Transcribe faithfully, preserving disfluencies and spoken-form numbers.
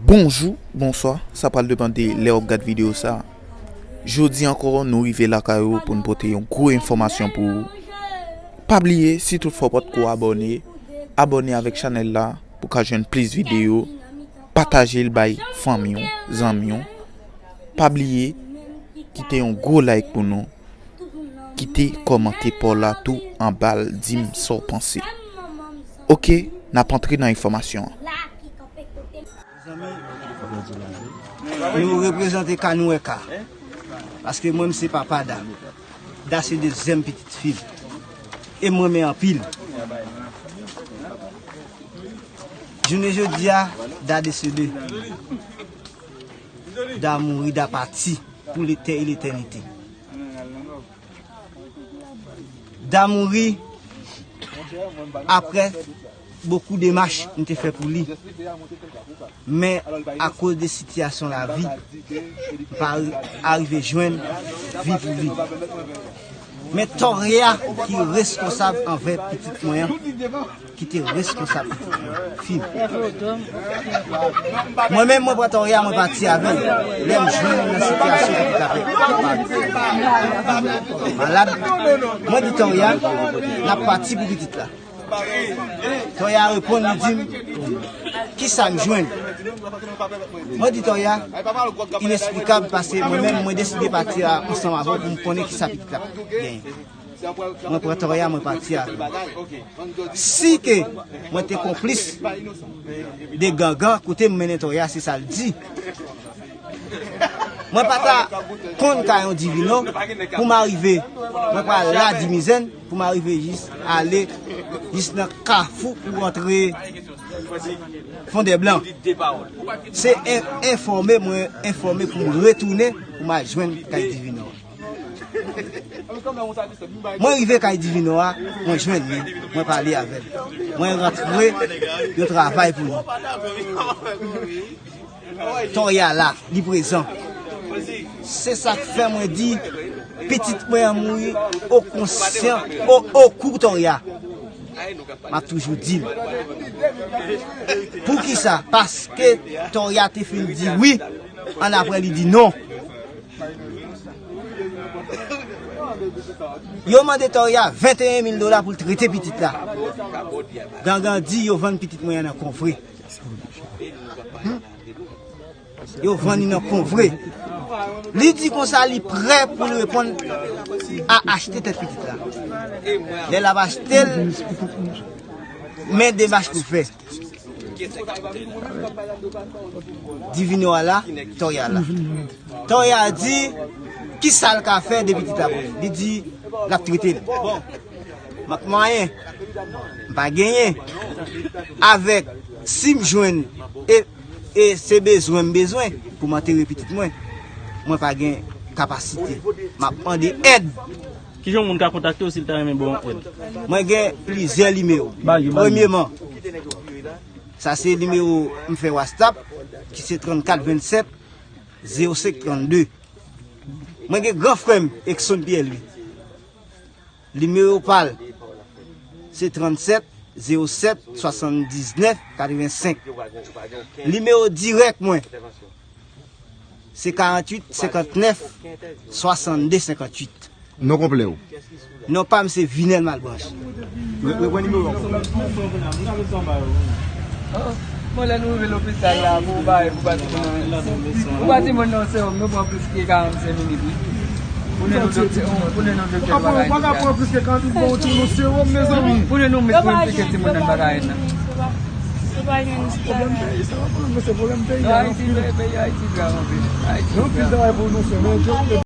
Bonjou, bonswa, sa pral depann de lè w ap gad videyo sa. Jodi ankò, nou rive lakay ou pou n pote yon gwo enfòmasyon pou ou. Pa bliye, si tout fwa w potko abòne, abòne avèk chanèl la pou w ka jwenn plis videyo, pataje l bay fanmi w, zanmi w. Pa bliye, kite yon gwo like pou nou. Kite kòmantè pa w la tou anba l, di m sa w panse. Oke, n ap antre nan enfòmasyon an. Mezanmi, nou reprezante ka nou wè ka. Paske mwen, m se papa Da. Da se dezyèm pitit fi m. E m renmen anpil. Jounen jodi a, Da desede. Da mouri, Da pati pou letè e letènite. Da mouri apre bokou demach m te fè pou li. Men akoz de sitiyasyon lavi, m pa arive jwenn vi pou li. Men Tòrya ki reskonsab anvè pitit mwen an, ki te reskonsab pitit mwen, fi m. Mwen menm, mwen pran Tòrya, mwen pati avè l. Lè m jwenn nan sitiyasyon ki t ap malad, mwen di Tòrya, n ap pati pou pitit la. Tòrya reponn, li di m, kisa m jwenn? Mwen di Tòrya, inesplikab, paske mwen menm, mwen deside pati a ansanm avè w pou m konnen kisa pitit la genyen. Mwen pran Tòrya, mwen pati a. Si ke mwen te konplis de gangan, kote m mennen Tòrya, se sa l di. Mwen pa ta konn ka yon Divino pou m arive, mwen pral la Dimizèn pou m arive jis ale jis nan kafou pou antre Fondèblan. Se en-, enfòme, mwen enfòme pou m retounen pou m al jwenn kay Divino. Mwen rive kay Divino a, mwen jwenn li, mwen pale avè l. Mwen rantre, yo travay pou li. Tòrya la, li prezan. Se sa k fè mwen di, pitit mwen an mouri o konsyan, o, o kou Tòrya. M ap toujou di l. Poukisa? Paske Tòrya te fin di wi, annapre li di non. Yo mande Tòrya venteyen mil dola pou l trete pitit la. Gangan di yo vann pitit mwen an nan Konvre. Hmm? Yo vann li nan Konvre. Li di konsa li prè pou l reponn a achte tèt pitit la. Lè l ap achte l, men demach pou l fè. Divino a la, Tòrya la. Tòrya di, kisa l ka fè de pitit la pou li? Li di, l ap trete l. Bon, m ap mwayen, m pa genyen. Avèk, si m jwenn, e, e se bezwen m bezwen pou m antere pitit mwen, mwen pa gen kapasite. M ap mande èd. Kijan yon moun ka kontakte w si l ta renmen ba w yon èd? Mwen gen plizyè nimewo. Ba yo, ba yo. Premyeman, sa se nimewo m fè WhatsApp, ki se trannkat vennsèt zewo senk trannde. Mwen gen gran frè m, Exxon Pierre Louis. Nimewo pa l, se trannsèt zewo sèt swasanndiznèf katrevensenk. Nimewo dirèk mwen, se karanntuit senkantnèf swasannde senkanntuit. Non konplè w? Non pa m se Vinèl Malbranche. Re-, repran nimewo a ankò. Oh, bon, lè nou rive lopital la, pou bay, pou ba timoun nan, pou ba timoun nan sewòm, nou pran plis ke karannsenk minit, wi. Pou nou doktè, pou nou doktè pa ka pran plis ke karannsenk minit, pou nou sewòm, mezanmi. Pou nou met pou enplike timoun nan bagay nan. Pwoblèm peyi, sa va pran, men se pwoblèm peyi a, anpil. Peyi Ayiti grav anpil. Ayiti grav. Anpil travay pou nou fè, men